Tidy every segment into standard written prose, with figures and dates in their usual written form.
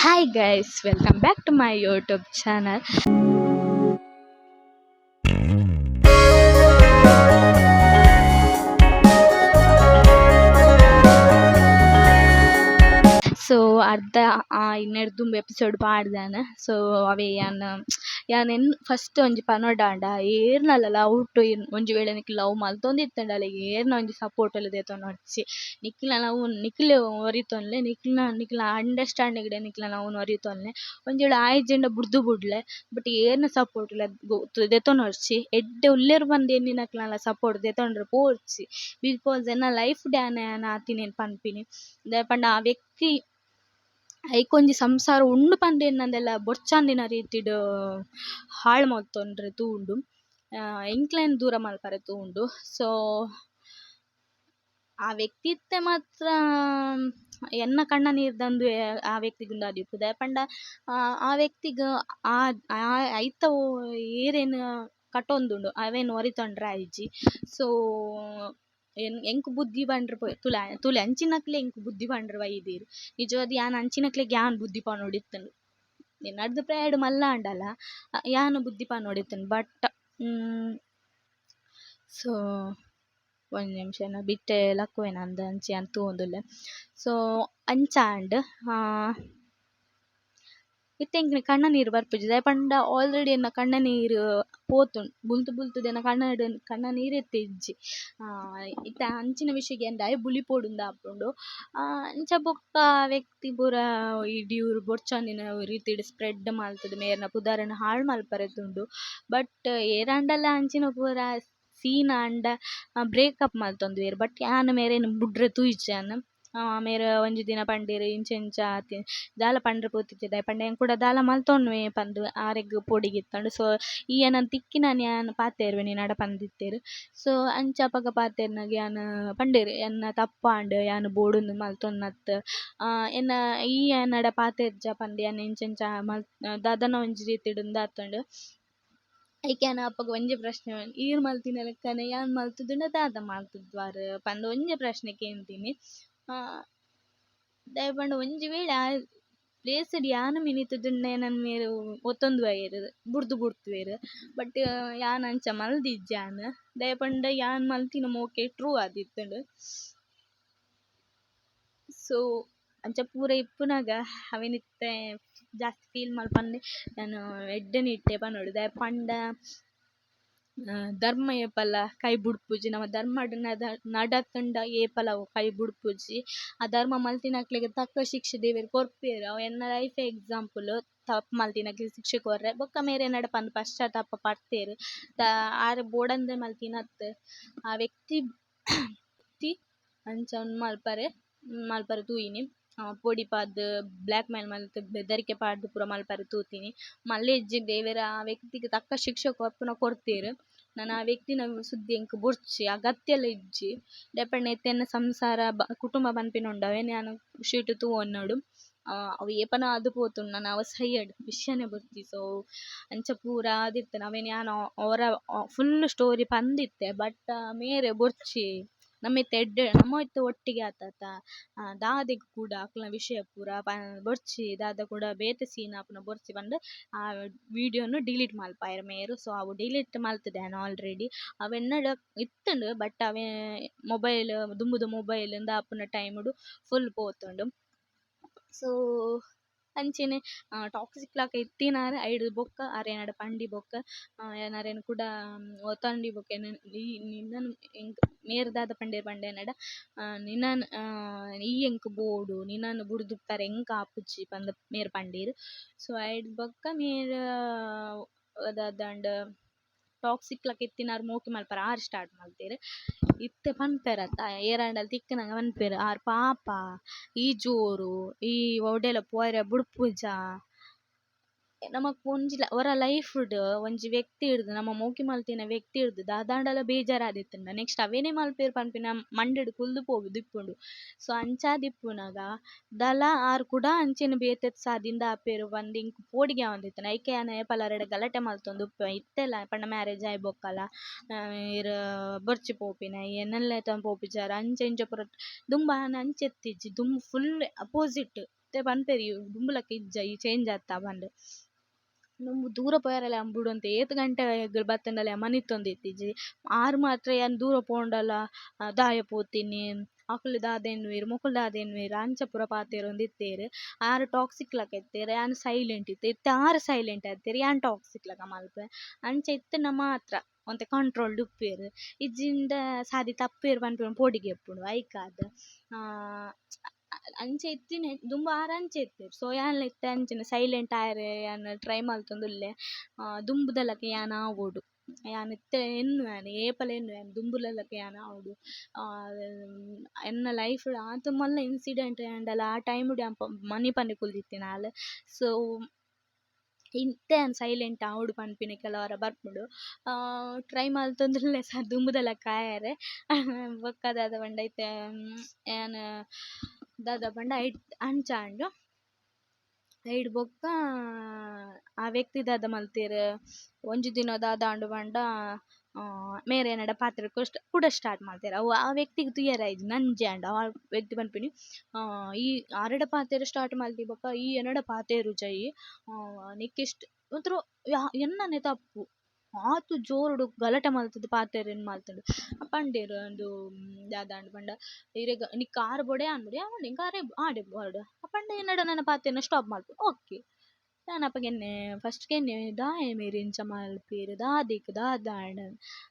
Hi guys, welcome back to my YouTube channel. So ಅರ್ಧ ಇನ್ನೆರ್ದ್ ದುಂಬು episode ಪಾಡ್ದಾನ. ಸೊ ಅವೇ ಯಾನ್ ಯಾನ್ ಎನ್ ಫಸ್ಟ್ ಒಂಜಿ ಪನೊಡಾಂಡ ಏರ್ನಲ ಲವ್ ಟು ಒಂಜಿ ವೇಳೆ ನಿಕ್ಲ್ ಲವ್ ಮಲ್ತೊಂದಿತ್ತುಂಡಲ ಏರ್ನ ಒಂಜಿ ಸಪೋರ್ಟ್ ಲ ದೆತೊನೊಡ್ಚಿ. ನಿಕ್ಲ್ನ ಲವ್ ನಿಕ್ಲೆ ಒರಿತೊನ್ಲೆ, ನಿಕ್ಲ್ನ ನಿಕ್ಲ್ನ ಅಂಡರ್ಸ್ಟ್ಯಾಂಡಿಂಗ್ ಡೆ ನಿಕ್ಲ್ನ ಲವ್ ನ್ ಒರಿತೊನ್ಲೆ. ಒಂಜಿ ವೇಳೆ ಆಯಿಜಿಂಡ ಬುಡ್ದು ಬುಡ್ಲೆ, ಬಟ್ ಏರ್ನ ಸಪೋರ್ಟ್ ಲ ದೆತೊನೊಡ್ಚಿ. ಎಡ್ಡೆ ಉಲ್ಲೆರ್ ಪಂದ್ ಎನ್ನಿನಕ್ಲೆನ ಸಪೋರ್ಟ್ ದೆತೊಂಡ್ರೆ ಪೋಡ್ಚಿ. ಬಿಕಾಸ್ ಎನ್ನ ಲೈಫ್ ಡ್ ಯಾನ್ ಯಾನ್ ಆತಿನೆನ್ ಪನ್ಪಿನಿ. ದಾಯೆ ಪಂಡ ಆ ವ್ಯಕ್ತಿ ಐಕೊಂಜಿ ಸಂಸಾರ ಉಂಡು ಪಂದ್ ಎನ್ನಂದೆಲ ಬೊರ್ಚಂದಿನ ರೀತಿಡ್ ಹಾಳ್ ಮಲ್ತೊನ್ರೆ ತೂಂಡು, ಎಂಕ್ಲೆನ್ ದೂರ ಮಲ್ಪರೆ ತೂಂಡು. ಸೊ ಆ ವ್ಯಕ್ತಿ ಇತ್ತೆ ಮಾತ್ರ ಎನ್ನ ಕಣ್ಣ ನೀರ್ದಂದು ಆ ವ್ಯಕ್ತಿಗ್ ಉಂದಾದಿಪ್ಪು. ದಾಯೆ ಪಂಡ ಆ ವ್ಯಕ್ತಿಗ್ ಆ ಐತ ಏರೆನ್ ಕಟೊಂದುಂಡು ಅವೆನ್ ಒರಿತೊಂಡ್ರೆ ಆಯಿಜಿ. ಸೊ ಎಂಕ್ ಬುದ್ಧಿ ಪಂಡ್ರೆ ಪೋಯೆ ತೂಲೆ ತೂಲೆ ಅಂಚಿನಕ್ಲೆ ಎಂಕ್ ಬುದ್ಧಿ ಪಂಡ್ರೆ ಬೈದೆರ್. ನಿಜವಾದ್ ಯಾನ್ ಅಂಚಿನಕ್ಲೆಗ್ ಯಾನ್ ಬುದ್ಧಿ ಪನೊಡಿತ್ತುಂಡು. ಎನ್ನಡ್ದ್ ಪ್ರಾಯಡ್ ಮಲ್ಲ ಆಂಡಲ ಯಾನ್ ಬುದ್ಧಿ ಪನೊಡಿತ್ತುಂಡು. ಬಟ್ ಸೊ ಒಂಜಿ ನಿಮಿಷ ಎನ್ನ ಬಿಟ್ಟೆ ಲಕ್ಕುವೆನ ಅಂದ್ ಅಂಚ ಯಾನ್ ತೂವೊಂದುಲ್ಲೆ. ಸೊ ಅಂಚ ಆಂಡ್. ಇತ್ತೆ ಎಂಕ್ ಕಣ್ಣ ನೀರ್ ಬರ್ಪುಜಿ, ದಾಯೆ ಪಂಡ ಆಲ್ರೆಡಿ ಎನ್ನ ಕಣ್ಣ ನೀರ್ ಪೋತುಂಡು. ಬುಲ್ತು ಬುಲ್ತುದು ಎನ್ನ ಕಣ್ಣಡ್ ಕಣ್ಣ ನೀರ್ ಇತ್ತೆ ಇಜ್ಜಿ. ಇತ್ತೆ ಅಂಚಿನ ವಿಷಯಗ್ ಯಾನ್ ದಾಯೆ ಬುಲಿಪೊಡುಂದು ಆಪುಂಡು. ಅಂಚ ಬೊಕ್ಕ ವ್ಯಕ್ತಿ ಪೂರ ಇಡೀ ಊರು ಬೊರ್ಚಂದಿನ ರೀತಿಡ್ ಸ್ಪ್ರೆಡ್ ಮಲ್ತುದು ಮೇರ್ನ ಪುದರ್ನ್ ಹಾಳ್ ಮಲ್ಪರೆ ತೂಂಡು. ಬಟ್ ಏರಾಂಡಲ ಅಂಚಿನ ಪೂರ ಸೀನ್ ಆಂಡ ಬ್ರೇಕಪ್ ಮಲ್ತೊಂದುವೆರ್. ಬಟ್ ಯಾನ್ ಮೇರೆನ್ ಬುಡ್ರೆ ತೂಯಿಜಿ ಯಾನ್. ಮೇರ್ ಒಂಜಿ ದಿನ ಪಂಡೆರ್ ಇಂಚ ಇಂಚ ಆತೆ ದಾಲ ಪಂಡ್ರೆ ಪೋತಿಜ್ಜೆ, ದಾಯೆ ಪಂಡ ಯಾನ್ ಕುಡ ದಾಲ ಮಲ್ತೊನ್ವೆ ಪಂದ್ ಆರೆಗ್ ಪೋಡಿಗೆ ಇತ್ತ್ಂಡ್. ಸೊ ಈ ಎನನ್ ತಿಕ್ಕಿನಾನಿ ಯಾನ್ ಪಾತೆರುವೆ ನಿನಡ ಪಂದಿತ್ತೆರ್. ಸೊ ಅಂಚ ಅಪಗ ಪಾತೆರ್ನಗ ಯಾನ್ ಪಂಡೆರ್ ಎನ್ನ ತಪ್ಪಾಂಡ್, ಯಾನ್ ಬೋಡುಂದು ಮಲ್ತೊನ್ನತ್, ಎನ್ನ ಈ ಎನ್ನಡ ಪಾತೆರ್ಜ ಪಂದ್ ಯಾನ್ ಇಂಚ ಇಂಚ ಮಲ್ ದಾದನ ಒಂಜಿ ರೀತಿಡ್ ಉಂದಾತ್ಂಡ್. ಐಕ್ ಯಾನ್ ಅಪಗ ಒಂಜಿ ಪ್ರಶ್ನೆ, ಈರ್ ಮಲ್ತಿನ ಲೆಕ್ಕನೆ ಯಾನ್ ಮಲ್ತುದುಂಡ ದಾದ ಮಲ್ತುದ್ವಾರ್ ಪಂದ್ ಒಂಜಿ ಪ್ರಶ್ನೆ ಕೇಂದಿನಿ. ದಾಯೆ ಪಂಡ ಒಂಜಿ ವೇಳೆ ಆ ಪ್ಲೇಸ್ಡ್ ಯಾನ್ ಮಿನಿತುದುಂಡ ಎನನ್ ಮೇರ್ ಒತ್ತೊಂದುವಯೆರ್, ಬುಡ್ದು ಬುಡ್ತುವೆರ್. ಬಟ್ ಯಾನ್ ಅಂಚ ಮಲ್ದಿಜ್ಜಿ ಯಾನ್. ದಾಯೆ ಪಂಡ ಯಾನ್ ಮಲ್ತಿನ ಮೋಕೆ ಟ್ರೂ ಆದಿತ್ತ್ಂಡ್. ಸೊ ಅಂಚ ಪೂರ ಇಪ್ಪುನಗ ಅವೆನ್ ಇತ್ತೆ ಜಾಸ್ತಿ ಫೀಲ್ ಮಲ್ಪಂದೆ ಯಾನ್ ಎಡ್ಡೆನೆ ಇಟ್ಟೆ ಪನೊಡು. ದಾಯೆ ಪಂಡ ಧರ್ಮ ಏಪಲ ಕೈ ಬುಡ್ಪುಜಿ, ನಮ ಧರ್ಮಡ್ ನಡತ್ಂಡ ಏಪಲ ಅವು ಕೈ ಬುಡ್ಪುಜಿ. ಆ ಧರ್ಮ ಮಲ್ತಿನಕ್ಲೆಗ್ ತಕ್ಕ ಶಿಕ್ಷೆ ದೇವೆರ್ ಕೊರ್ಪೆರ್. ಅವು ಎನ್ನ ಲೈಫೇ ಎಕ್ಸಾಂಪಲ್. ತಪ್ಪು ಮಲ್ತಿನಕ್ಲೆಗ್ ಶಿಕ್ಷೆ ಕೊರ್ರೆ ಬೊಕ್ಕ ಮೇರ್ ಎನ್ನಡ ಪಂದ್ ಪಶ್ಚಾತ್ತಾಪ ಪಡ್ತೆರ್. ಆರ್ ಬೋಡಂದೆ ಮಲ್ತಿನತ್ತ್, ಆ ವ್ಯಕ್ತಿ ಅಂಚ ಉಂದು ಮಲ್ಪರೆ ಮಲ್ಪರೆ ತೂಯಿನಿ. ಪೋಡಿಪಾದ್ ಬ್ಲ್ಯಾಕ್ ಮೇಲ್ ಮಲ್ತ್ ಬೆದರಿಕೆ ಪಾಡ್ದ್ ಪೂರ ಮಲ್ಪರೆ ತೂತಿನಿ. ಮಲ್ಲೆಜ್ಜಿ ದೇವೆರ್ ಆ ವ್ಯಕ್ತಿಗ್ ತಕ್ಕ ಶಿಕ್ಷೆ ಕೊರ್ಪುನ ಕೊರ್ತೆರ್. ನನ ಆ ವ್ಯಕ್ತಿನ ಸುದ್ದಿ ಎಂಕ್ ಬೊರ್ಚಿ, ಅಗತ್ಯಲ ಇಜ್ಜಿ. ದಾಯೆ ಪಂಡ ಇತ್ತೆ ಎನ್ನ ಸಂಸಾರ ಕುಟುಂಬ ಪನ್ಪಿನ ಉಂಡು, ಅವೆನ್ ಯಾನ್ ಖುಷಿಟ್ ತೂವೊನೊಡು. ಅವು ಏಪನ ಆದ್ ಪೋತುಂಡು, ನನ ಅವು ಸಯ್ಯಡ್ ವಿಷಯನೆ ಬೊರ್ಚಿ. ಸೊ ಅಂಚ ಪೂರ ಆದಿತ್ತ್ಂಡ್. ಅವೆನ್ ಯಾನ್ ಒರ ಫುಲ್ ಸ್ಟೋರಿ ಪಂದಿತ್ತೆ. ಬಟ್ ಮೇರ್ ಬೊರ್ಚಿ, ನಮ್ಮ ಇತ್ತೆ ಎಡ್ಡೆ ನಮ ಇತ್ತೆ ಒಟ್ಟಿಗೆ ಆತತ, ದಾದೆಗ್ ಕೂಡ ಅಕ್ಲ್ನ ವಿಷಯ ಪೂರ ಬೊರ್ಚಿ, ದಾದ ಕೂಡ ಬೇತೆ ಸೀನ್ ಆಪುನ ಬೊರ್ಚಿ ಪಂದ್ ಆ ವೀಡಿಯೋನು ಡಿಲೀಟ್ ಮಲ್ಪಾಯೆರ್ ಮೇರ್. ಸೊ ಅವು ಡಿಲೀಟ್ ಮಲ್ತ್ದೆ ಯಾನ್ ಆಲ್ರೆಡಿ. ಅವು ಎನ್ನಡ ಇತ್ತ್ಂಡ್, ಬಟ್ ಅವೇ ಮೊಬೈಲ್ ದುಂಬುದ ಮೊಬೈಲ್ ಉಂದು ಆಪುನ ಟೈಮುಡು ಫುಲ್ ಪೋತುಂಡು. ಸೊ ಅಂಚೆನೆ ಟಾಕ್ಸಿಕ್ ಲಾಕ ಇತ್ತಿನಾರ್ ಐಡ್ದ್ ಬೊಕ್ಕ ಆರ್ ಎನಡ ಪಂಡಿ ಬೊಕ್ಕ ಯಾನ್ ಅರೆನ್ ಕುಡ ಒತ್ತೊಂಡಿ ಬೊಕ್ಕ ಎನನ್ ಈ ನಿನ್ನನ್ ಎಂಕ್ ಮೇರ್ ದಾದ ಪಂಡೆರ್ ಪಂಡ ಎನಡ ನಿನನ್ ಈ ಎಂಕ್ ಬೋಡು, ನಿನನ್ ಬುಡ್ದು ಉಪ್ಪರೆ ಎಂಕ್ ಆಪುಜಿ ಪಂದ್ ಮೇರ್ ಪಂಡೆರ್. ಸೊ ಐಡ್ದ್ ಬೊಕ್ಕ ಮೇರ್ ದಾದಾಂಡ್ ಟಾಕ್ಸಿಕ್ ಲಕ ಇತ್ತಿನಾರ್ ಮೋಕೆ ಮಲ್ಪರೆ ಆರ್ ಸ್ಟಾರ್ಟ್ ಮಲ್ತೆರ್. ಇತ್ತೆ ಪನ್ಪೆರತ್ತ ಏರಾಂಡಲ ತಿಕ್ಕುನಗ ಪನ್ಪೆರ್ ಆರ್ ಪಾಪ ಈ ಜೋರು ಈ ಒಡೆಲ ಪೋಯೆರೆ ಬುಡ್ಪುಜ. ನಮಕ್ ಒಂಜಿ ಒರ ಲೈಫ್ಡ್ ಒಂಜಿ ವ್ಯಕ್ತಿ ಇರ್ದ್ ನಮ ಮೋಕೆ ಮಲ್ತಿನ ವ್ಯಕ್ತಿ ಇರ್ದ್ ದಾದಾಂಡಲ ಬೇಜಾರಾದಿತ್ತ್ಂಡ ನೆಕ್ಸ್ಟ್ ಅವೆನೇ ಮಲ್ಪೆರ್ ಪನ್ಪಿನ ಮಂಡೆಡ್ ಕುಲ್ದು ಪೋದು ಇಪ್ಪುಂಡು. ಸೊ ಅಂಚಾದಿಪ್ಪುನಗ ದಾಲ ಆರ್ ಕೂಡ ಅಂಚೆನೆ ಬೇತೆ ಸಾದಿಂದ ಆಪೆರ್ ಪಂದ್ ಎಂಕ್ ಪೋಡಿಗೆ ಆವೊಂದಿತ್ತ್ಂಡ್. ಐಕೆ ಯಾನ್ ಏಪಲ ಅರೆಡ ಗಲಾಟೆ ಮಲ್ತೊಂದು ಉಪ್ಪುವೆ. ಇತ್ತೆಲ ಪಂಡ ಮ್ಯಾರೇಜ್ ಆಯಿ ಬೊಕ್ಕಲ ಈರ್ ಬೊರ್ಚಿ ಪೋಪಿನ ಎನ್ನನ್ ಲೆತೊಂದು ಪೋಪುಜಾರ್ ಅಂಚ ಇಂಚ ಪೂರ. ದುಂಬು ಯಾನ್ ಅಂಚ ಇತ್ತಿಜ್ಜಿ, ದುಂಬು ಫುಲ್ ಅಪೋಸಿಟ್. ಇತ್ತೆ ಪನ್ಪೆರ್ ಈ ದುಂಬುಲಕ ಇಜ್ಜ ಈ ಚೇಂಜ್ ಆತ ಪಂದ್. ದುಂಬು ದೂರ ಪೋಯೆರೆಲ ಯಾನ್ ಬುಡೊಂತೆ ಏತ್ ಗಂಟೆ ಬತ್ತ್ಂಡಲ ಯಾನ್ ಮನಿತೊಂದಿತ್ತಿಜಿ. ಆರ್ ಮಾತ್ರ ಯಾನ್ ದೂರ ಪೋಂಡಲ ದಾಯೆ ಪೋತಿನಿ, ಅಕುಲು ದಾದ ಎನ್ನುವೆರ್ ಮೊಕುಲು ದಾದ ಎನ್ನುವೆರ್ ಅಂಚ ಪೂರ ಪಾತೆರೊಂದಿತ್ತೆರ್. ಆರ್ ಟಾಕ್ಸಿಕ್ ಲಕ ಇತ್ತೆರ್, ಯಾನ್ ಸೈಲೆಂಟ್ ಇತ್ತೆ. ಇತ್ತೆ ಆರ್ ಸೈಲೆಂಟ್ ಆತೆರ್, ಯಾನ್ ಟಾಕ್ಸಿಕ್ ಲಕ ಮಲ್ಪುವೆ. ಅಂಚ ಇತ್ತ್ಂಡ ಮಾತ್ರ ಒಂತೆ ಕಂಟ್ರೋಲ್ಡ್ ಉಪ್ಪುವೆರ್. ಇಜ್ಜಿಂಡ ಸಾದಿ ತಪ್ಪುವೆರ್ ಪನ್ಪಿನ ಪೋಡಿಗೆ ಇಪ್ಪುಂಡು ಐಕಾದ್. ಅಂಚ ಇತ್ತಿನ ದುಂಬು ಆರ್ ಅಂಚ ಇತ್ತೆರ್. ಸೊ ಯಾನ್ಲ ಇತ್ತೆ ಅಂಚನೆ ಸೈಲೆಂಟ್ ಆಯೆರೆ ಯಾನ್ ಟ್ರೈ ಮಲ್ತೊಂದುಲ್ಲೆ. ದುಂಬುದ ಲೆಕ ಯಾನ್ ಆವೊಡು. ಯಾನ್ ಇತ್ತೆ ಎನ್ನುವೆ, ಯಾನ್ ಏಪಲ ಎನ್ನುವೆ ದುಂಬುದ ಲೆಕ ಯಾನ್ ಆವೊಡು. ಎನ್ನ ಲೈಫ್ಡ್ ಆತ್ ಮಲ್ಲ ಇನ್ಸಿಡೆಂಟ್ ಆಂಡಲ ಆ ಟೈಮುಡು ಯಾನ್ ಮನಿಪಂದೆ ಕುಲ್ದಿತ್ತಿನಾಲ್. ಸೊ ಇತ್ತೆ ಯಾನ್ ಸೈಲೆಂಟ್ ಆವೊಡು ಪನ್ಪಿನ ಕೆಲವೊರ ಬರ್ಪುಂಡು. ಟ್ರೈ ಮಲ್ತೊಂದುಲ್ಲೆ ಸ ದುಂಬುದ ಲೆಕ ಆಯೆರೆ. ಬೊಕ್ಕ ದಾದ ಪಂಡ ಇತ್ತೆ ಯಾನ್ ದಾದ ಪಂಡ ಐಟ್ ಅಂಚ ಆಂಡ್. ಐಡ್ ಬೊಕ್ಕ ಆ ವ್ಯಕ್ತಿ ದಾದ ಮಲ್ತೆರ್, ಒಂಜಿ ದಿನ ದಾದ ಆಂಡ್ ಪಂಡ ಮೇರ್ ಎನಡ ಪಾತೆರ್ಕ ಕುಡ ಸ್ಟಾರ್ಟ್ ಮಲ್ತೆರ್. ಅವು ಆ ವ್ಯಕ್ತಿಗ್ ತೂಯೆರೆ ಆಯಿಜಿ, ನಂಜಿ ಆಂಡ್. ಆ ವ್ಯಕ್ತಿ ಪನ್ಪಿನಿ ಈ ಆರೆಡ ಪಾತೆರ ಸ್ಟಾರ್ಟ್ ಮಲ್ತಿ ಬೊಕ್ಕ ಈ ಎನಡ ಪಾತೆರುಜ ಈ ನಿಕ್ಕ್ ಇಷ್ಟ ಒಂಥರ ಎನ್ನನೆ ತಪ್ಪು. ಆತ್ ಜೋರುಡು ಗಲಾಟೆ ಮಲ್ತ್‌ದ್ ಪಾತೆರೆನ್ ಮಲ್ತ್ಂಡ್. ಪಂಡೆರ್ ಉಂದು ದಾದಾಂಡ್ ಪಂಡ ಇರೆಗ್ ನಿಕ್ಕ್ ಆರ್ ಬೋಡೆ ಯಾನ್ ಬೋಡೆ, ಯಾನ್ ಪಂಡೆ ಎಂಕ್ ಆರೇ ಆರೇ ಬೋಡು. ಪಂಡ ಎನ್ನಡ ನನ ಪಾತೆರ್ನ ಸ್ಟಾಪ್ ಮಲ್ಪು ಓಕೆ. ಯಾನ್ ಅಪಗ ಎನ್ನೆ ಫಸ್ಟ್ ಎನ್ನುವೆ ದಾಯೆ ಮೇರ್ ಇಂಚ ಮಲ್ಪುವೆರ್ ದಾದೆಕ್ ದಾದ ಆಂಡ್.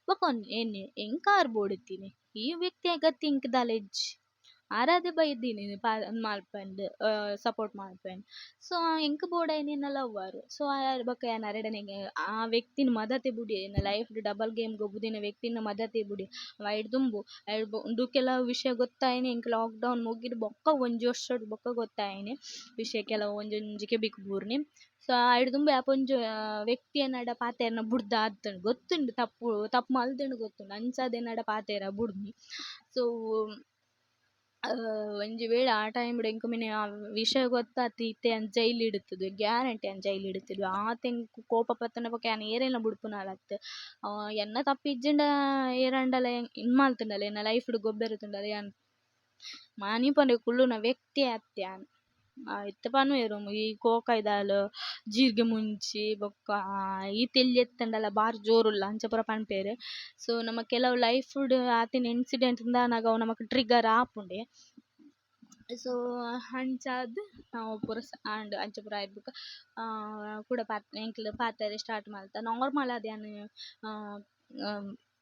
ಬೊಕ ಎನ್ನುವೆ ಎಂಕ್ ಆರ್ ಬೋಡಿತ್ತಿನಿ, ಈ ವ್ಯಕ್ತಿಯ ಗತಿ ಎಂಕ್ ದಾಲ ಇಜ್ಜಿ. ಆರಾದೆ ಬೈದಿನಿ ಮಲ್ಪಂದ್ ಸಪೋರ್ಟ್ ಮಲ್ಪಂದ್. ಸೊ ಎಂಕ್ ಬೋಡಾಯಿನಿ ಎನ್ನ ಲವರ್. ಸೊ ಬೊಕ್ಕ ಯಾನ್ ಅರೆಡನೆ ಆ ವ್ಯಕ್ತಿನ್ ಮದತೆ ಬುಡಿಯೆ. ಎನ್ನ ಲೈಫ್ಡ್ ಡಬಲ್ ಗೇಮ್ ಗೊಬ್ಬುದಿನ ವ್ಯಕ್ತಿನ ಮದತೆ ಬುಡಿಯೆ. ಅವ್ ದುಂಬು ಉಂದು ಕೆಲವು ವಿಷಯ ಗೊತ್ತಾಯಿನಿ ಎಂಕ್ ಲಾಕ್ ಡೌನ್ ಮುಗಿದ್ ಬೊಕ್ಕ ಒಂಜಿ ವರ್ಷಡ್ ಬೊಕ್ಕ ಗೊತ್ತಾಯಿನಿ ವಿಷಯ ಕೆಲವು ಒಂಜೊಂಜಿ ಕೆಬಿಕ್ ಬೂರ್ನಿ. ಸೊ ಐಡ್ ದುಂಬು ಯಾಪ ಒಂಜಿ ವ್ಯಕ್ತಿ ಎನ್ನಡ ಪಾತೆರ್ನ ಬುಡ್ದು ಆತ್ಂಡ್. ಗೊತ್ತುಂಡು ತಪ್ಪು ತಪ್ಪು ಮಲ್ದ್ಂಡ್ ಗೊತ್ತುಂಡು, ಅಂಚಾದ್ ಎನ್ನಡ ಪಾತೆರ ಬುಡ್ನಿ. ಸೊ ಒಂಜಿ ವೇಳೆ ಆ ಟೈಮ್ಡ್ ಎಂಕ್ ಮಿನಿ ಆ ವಿಷಯ ಗೊತ್ತಾತ್ ಇತ್ತೆ ಯಾನ್ ಜೈಲ್ ಇಡ್ತುದು ಗ್ಯಾರಂಟಿ ಯಾನ್ ಜೈಲ್ ಇಡ್ತುದು. ಆತ್ ಎಂಕ್ ಕೋಪ ಬತ್ತ್ಂಡ ಬೊಕ ಯಾನ್ ಏರೆನ್ಲ ಬುಡ್ಪುನಾಲ್ ಅತ್ತ್. ಎನ್ನ ತಪ್ಪು ಇಜ್ಜಿಂಡ ಏರಾಂಡಲ ಇಂದ್ ಮಲ್ತ್ಂಡಲ ಎನ್ನ ಲೈಫ್ಡ್ ಗೊಬ್ಬೆರೆ ತೂಂಡಲ ಯಾನ್ ಮನಿಪಂದೆ ಕುಲ್ಲುನ ವ್ಯಕ್ತಿ ಅತ್ತ್ ಯಾನ್. ಇತ್ತೆ ಪನುವೆರ್ ಈ ಕೋಕೈದಾಲ್ ಜೀರಿಗೆ ಮುಂಚಿ ಬೊಕ್ಕ ಈತ್ ಎಲ್ಯ ಇತ್ತ್ಂಡಲ ಬಾರಿ ಜೋರುಲ್ಲ ಅಂಚ ಪೂರ ಪನ್ಪೆರ್. ಸೊ ನಮ ಕೆಲವು ಲೈಫ್ಡ್ ಆತಿನ ಇನ್ಸಿಡೆಂಟ್ ಆನಗ ಅವು ನಮಕ್ ಟ್ರಿಗ್ಗರ್ ಆಪುಂಡೆ. ಸೊ ಅಂಚಾದ್ ಅವು ಪೂರ ಆಂಡ್. ಅಂಚ ಪೂರ ಆಯಿ ಬೊಕ್ಕ ಕುಡ ಎಂಕ್ಲ ಪಾತೆರೆ ಸ್ಟಾರ್ಟ್ ಮಲ್ತ. ನಾರ್ಮಲ್ ಆದ್ ಯಾನ್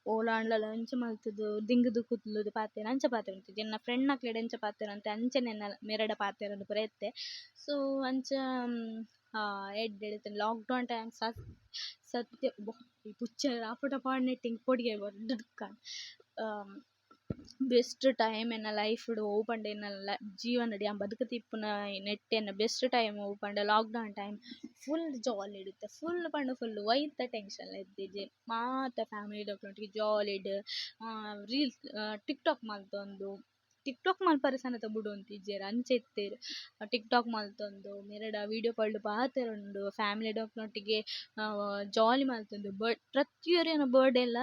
ಓಲಾಂಡಲ ಅಂಚ ಮಲ್ತ್‌ದ್ ದಿಂಗ್‌ದ್ ಕುಲ್ಲುದು ಪಾತೆರ ಅಂಚ ಪಾತೆರೊಂದಿಜ್ಜಿ. ಎನ್ನ ಫ್ರೆಂಡ್ ನಕ್ಲೆಡ ಎಂಚ ಪಾತೆರೊಂತೆ ಅಂಚನೆ ಎನ್ನ ಮೆರೆಡ ಪಾತೆರೊಂದು ಪೂರ ಇತ್ತೆ. ಸೊ ಅಂಚ ಎಡ್ಡೆ ಇತ್ತ್ಂಡ್ ಲಾಕ್ ಡೌನ್ ಟೈಮ್. ಸತ್ಯ ಈ ಪುಚ್ಚೆ ಪೋಟೋ ಪಾಡ್ನೆಟ್ ಎಂಕ್ ಪೋಡಿಗೆ ದುಡ್ಕ. ಬೆಸ್ಟ್ ಟೈಮ್ ಎನ್ನ ಲೈಫ್ಡ್ ಒವು ಪಂಡ ಎನ್ನ ಜೀವನಡ್ ಯಾನ್ ಬದುಕುದಿಪ್ಪುನ ನೆಟ್ಟ್ ಎನ್ನ ಬೆಸ್ಟ್ ಟೈಮ್ ಒವು ಪಂಡ ಲಾಕ್ ಡೌನ್ ಟೈಮ್. ಫುಲ್ ಜಾಲಿಡ್ ಇತ್ತೆ, ಫುಲ್ ಪಂಡ ಫುಲ್, ಒಯ್ತ ಟೆನ್ಷನ್ಲ ಇತ್ತಿಜಿ. ಮಾತ ಫ್ಯಾಮಿಲಿದಕ್ಲ್ನೊಟ್ಟಿಗೆ ಜಾಲಿಡ್ ರೀಲ್ಸ್ ಟಿಕ್ ಟಾಕ್ ಮಲ್ತೊಂದು, ಟಿಕ್ ಟಾಕ್ ಮಲ್ಪರೆ ಸಮೇತ ಬುಡೊಂದಿಜ್ಜೆರ್ ಅಂಚ ಇತ್ತೆರ್. ಟಿಕ್ ಟಾಕ್ ಮಲ್ತೊಂದು ಮೆರೆಡ ವೀಡಿಯೋ ಕಾಲ್ಡ್ ಪಾತೆರೊಂದು ಫ್ಯಾಮಿಲಿದಕ್ಲ್ನೊಟ್ಟಿಗೆ ಜಾಲಿ ಮಲ್ತೊಂದು ಪ್ರತಿಯೊರಿಯನ ಬರ್ಡೇ ಲ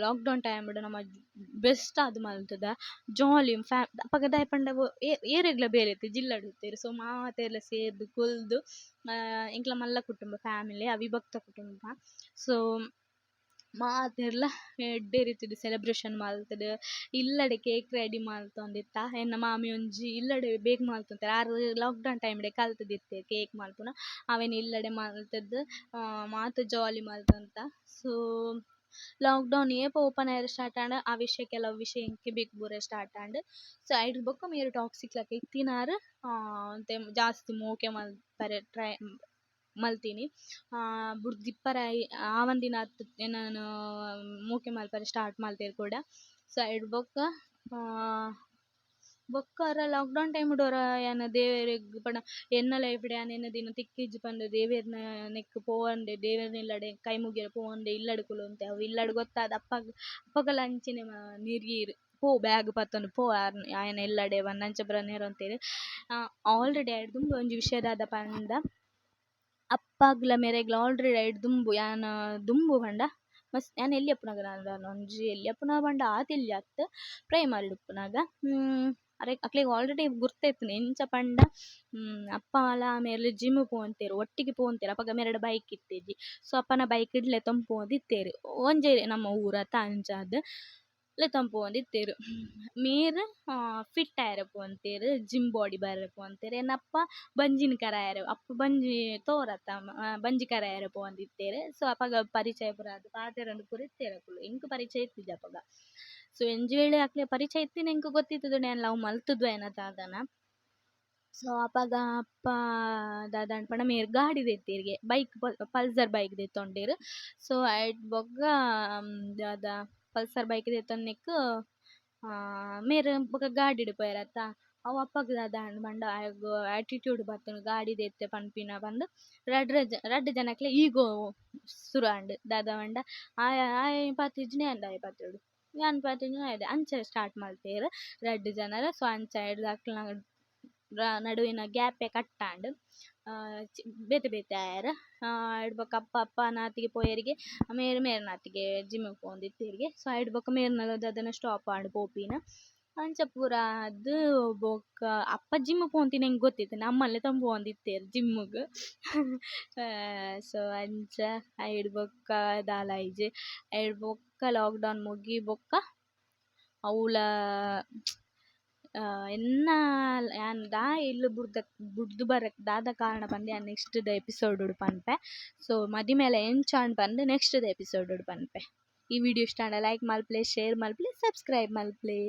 ಲಾಕ್ ಡೌನ್ ಟೈಮ್ಡ್ ನಮ ಬೆಸ್ಟ್ ಆದ್ ಮಲ್ತ್‌ದ ಜಾಲಿ. ಅಪಗ ದಾಯೆ ಪಂಡ ಏರೆಗ್ಲ ಬೇಲೆ ಇತ್ತಿಜಿ, ಇಲ್ಲಡ್ ಇತ್ತೆರ್. ಸೊ ಮಾತೆರ್ಲ ಸೇರ್ದ್ ಕುಲ್ದು, ಎಂಕ್ಲ ಮಲ್ಲ ಕುಟುಂಬ ಫ್ಯಾಮಿಲಿ, ಅವಿಭಕ್ತ ಕುಟುಂಬ. ಸೊ ಮಾತೆರ್ಲ ಎಡ್ಡೆ ರೀತಿಡ್ ಸೆಲೆಬ್ರೇಷನ್ ಮಲ್ತ್‌ದ್ ಇಲ್ಲಡೆ ಕೇಕ್ ರೆಡಿ ಮಲ್ತೊಂದಿತ್ತ. ಎನ್ನ ಮಾಮಿ ಒಂಜಿ ಇಲ್ಲಡೆ ಬೇಕ್ ಮಲ್ತೊಂತೆರ್. ಆರ್ ಲಾಕ್ ಡೌನ್ ಟೈಮ್ಡೆ ಕಲ್ತ್‌ದಿತ್ತೆರ್ ಕೇಕ್ ಮಲ್ಪುನ. ಅವೆನ್ ಇಲ್ಲಡೆ ಮಲ್ತ್‌ದ್ ಮಾತ ಜಾಲಿ ಮಲ್ತೊಂತ. ಸೊ ಲಾಕ್ ಡೌನ್ ಏಪ ಓಪನ್ ಆಯೆರೆ ಸ್ಟಾರ್ಟ್ ಆಂಡ್, ಆ ವಿಷಯ ಕೆಲವು ವಿಷಯ ಎಂಕ್ ಕೆಬಿಕ್ ಬೂರೆ ಸ್ಟಾರ್ಟ್ ಆಂಡ್. ಸೊ ಐಡ್ದ್ ಬೊಕ್ಕ ಮೇರ್ ಟಾಕ್ಸಿಕ್ ಲಕ ಇತ್ತಿನಾರ್ ಒಂತೆ ಜಾಸ್ತಿ ಮೋಕೆ ಮಲ್ಪರೆ ಟ್ರೈ ಮಲ್ತಿನಿ. ಬುಡ್ದಿಪ್ಪರೆ ಆವಂದಿನಾತ್ ಎನನ್ ಮೋಕೆ ಮಲ್ಪರೆ ಸ್ಟಾರ್ಟ್ ಮಲ್ತೆರ್ ಕುಡ. ಸೊ ಐಡ್ ಬೊಕ್ಕ ಬೊಕ್ಕ ಒರ ಲಾಕ್ ಡೌನ್ ಟೈಮ್ಡ್ ಒರ ಯಾನ್ ದೇವೆರೆಗ್ ಪಂಡ ಎನ್ನ ಲೈಫ್ಡ್ ಯಾನ್ ಎನ್ನದಿನ ತಿಕ್ಕಿಜ್ಜಿ ಪಂದ್ ದೇವೆರ್ನ ನೆಕ್ಕ್ ಪೋವಂದೆ, ದೇವೆರ್ನ ಇಲ್ಲಡೆ ಕೈ ಮುಗಿಯೆರೆ ಪೋವಂದೆ ಇಲ್ಲಡ್ ಕುಲ್ಲೊಂತೆ. ಅವು ಇಲ್ಲಡ್ ಗೊತ್ತಾದ್ ಅಪ್ಪಗ್ ಅಪಗಲ ಅಂಚೆನೆ ನೆರಿಯೆರ್, ಪೋ ಬ್ಯಾಗ್ ಪತ್ತೊಂದು ಪೋ ಆಯನ ಇಲ್ಲಡೆ ಪಂದ್ ಅಂಚ ಪೂರ ನೆರೊಂತೆರ್. ಆಲ್ರೆಡಿ ಐಡ್ ದುಂಬು ಒಂಜಿ ವಿಷಯ ದಾದ ಪಂಡ ಅಪ್ಪಗ್ಲ ಮೆರೆಗ್ಲ ಆಲ್ರೆಡಿ ಐಡ್ ದುಂಬು ಯಾನ್ ದುಂಬು ಪಂಡ ಮಸ್ತ್ ಯಾನ್ ಎಲ್ಯ ಉಪ್ಪುನಗ ಒಂಜಿ ಎಲ್ಯ ಉಪ್ಪುನಗ ಪಂಡ ಆತ್ ಎಲ್ಯ ಅತ್ತ್, ಪ್ರೈಮರಿಡ್ ಉಪ್ಪುನಗ. ಅರೆಗ್ ಅಕ್ಲೆಗ್ ಆಲ್ರೆಡಿ ಗುರ್ತ ಇತ್ತ್ಂಡ್. ಎಂಚ ಪಂಡ ಅಪ್ಪಲ ಮೇರ್ಲ ಜಿಮ್ಮ್ ಪೋವೊಂತೆರ್, ಒಟ್ಟಿಗೆ ಪೋವೊಂತೆರ್. ಅಪಗ ಮೇರೆಡ ಬೈಕ್ ಇತ್ತಿಜಿ. ಸೊ ಅಪ್ಪನ ಬೈಕ್ ಡ್ ಲೆತೊಂದು ಪೋವೊಂದಿತ್ತೆರ್. ಒಂಜೇ ನಮ್ಮ ಊರತ ಅಂಚಾದ್ ಲೆತೊಂದು ಪೋವೊಂದಿತ್ತೆರ್. ಮೇರ್ ಫಿಟ್ ಆಯೆರೆ ಪೋವೊಂತೆರ್, ಜಿಮ್ಮ್ ಬೋಡಿ ಬರರೆ ಪೋವೊಂತೆರ್. ಎನ್ನಪ್ಪ ಬಂಜಿನ್ ಕರಾಯೆರೆ, ಅಪ್ಪ ಬಂಜಿ ತೋರತ ಬಂಜಿ ಕರಾಯೆರೆ ಪೋವೊಂದಿತ್ತೆರ್. ಸೊ ಅಪಗ ಪರಿಚಯ ಪೂರ ಆದ್ ಪಾತೆರೊಂದು ಪೂರ ಇತ್ತೆರ್ ಅಕುಲು. ಎಂಕ್ ಪರಿಚಯ ಇತ್ತಿಜಿ ಅಪಗ. ಸೊ ಒಂಜಿ ವೇಳೆ ಅಕ್ಲೆ ಪರಿಚಯ ಇತ್ತಿನ ಎಂಕ್ ಗೊತ್ತಿತ್ತುದುಂಡು ಯಾನ್ ಲವ್ ಮಲ್ತುದ್ವೇನ ದಾದನ. ಸೊ ಅಪಗ ಅಪ್ಪ ದಾದಾಂಡ್ ಪಂಡ ಮೇರ್ ಗಾಡಿ ದೆತ್ತೆರ್ಗೆ, ಬೈಕ್, ಪಲ್ಸರ್ ಬೈಕ್ ದೆತ್ತೊಂಡೆರ್. ಸೊ ಐಟ್ ಬೊಕ್ಕ ದಾದ ಪಲ್ಸರ್ ಬೈಕ್ ದೆತ್ತೊನ್ನೆಕ್ ಮೇರ್ ಬೊಕ ಗಾಡಿಡ್ ಪೋಯೆರತ್ತ. ಅವು ಅಪ್ಪಗ್ ದಾದ ಆಂಡ್ ಪಂಡ ಆಯಗ್ ಆಟಿಟ್ಯೂಡ್ ಬತ್ತುಂಡು, ಗಾಡಿ ದೆತ್ತೆ ಪನ್ಪಿನ ಪಂದ್ ರಡ್ಡ್ ರಡ್ಡ್ ಜನಕ್ಲೆ ಈಗೋ ಸುರು ಆಂಡ್. ದಾದ ಪಂಡ ಆಯೆ ಆಯೆ ಪತ್ತಿಜ್ಜಿಂಡ ಯಾನ್ ದಾಯೆ ಪತ್ತೊಡು, ಯಾನ್ ಪತ್ತಿಜಿಂಡ ಆಯೆ, ಅಂಚ ಸ್ಟಾರ್ಟ್ ಮಲ್ತೆರ್ ರಡ್ಡ್ ಜನಲ. ಸೊ ಅಂಚ ಐಡ್ದ್ ಅಕ್ಲ್ನ ನಡುವಿನ ಗ್ಯಾಪೇ ಕಟ್ ಆಂಡ್, ಬೇತೆ ಬೇತೆ ಆಯೆರ್. ಐಡ್ ಬೊಕ ಅಪ್ಪ ಅಪ್ಪನಾತಿಗೆ ಪೋಯೆರ್ಗೆ, ಮೇರ್ ಮೇರ್ನಾತಿಗೆ ಜಿಮ್ಗ್ ಪೋವೊಂದಿತ್ತೆರ್ಗೆ. ಸೊ ಐಡ್ ಬೊಕ ಮೇರ್ನ ದಾದನ ಸ್ಟಾಪ್ ಆಂಡ್ ಪೋಪಿನ. ಅಂಚ ಪೂರ ಆದ್ ಬೊಕ ಅಪ್ಪ ಜಿಮ್ಮ್ ಪೋವೊಂತಿನ ಎಂಕ್ ಗೊತ್ತಿತ್ತ್ಂಡ್, ಅಮ್ಮನ್ ಲೆತೊಂದು ಪೋವೊಂದಿತ್ತೆರ್ ಜಿಮ್ಗ್. ಸೊ ಅಂಚ ಐಡ್ ಬೊಕ್ಕ ದಾಲ ಆಯಿಜಿ. ಐಡ್ ಬೊಕ್ಕ ಲಾಕ್ ಡೌನ್ ಮುಗಿ ಬೊಕ್ಕ ಅವ್ಲ ಎನ್ನ ಯಾನ್ ದಾಯೆ ಇಲ್ಲ್ ಬುಡ್ದ ಬುಡ್ದು ಬರಕ್ ದಾದ ಕಾರಣ ಪಂದ್ ಯಾನ್ ನೆಕ್ಸ್ಟ್ ದ ಎಪಿಸೋಡ್ ಪನ್ಪೆ. ಸೊ ಮದಿಮೆಲ ಎಂಚ ಆಂಡ್ ಪಂದ್ ನೆಕ್ಸ್ಟ್ ದ ಎಪಿಸೋಡ್ ಪನ್ಪೆ. ಈ ವಿಡಿಯೋ ಇಷ್ಟ ಆಂಡ ಲೈಕ್ ಮಲ್ಪುಲೆ, ಶೇರ್ ಮಲ್ಪುಲೆ, ಸಬ್ಸ್ಕ್ರೈಬ್ ಮಲ್ಪುಲೆ.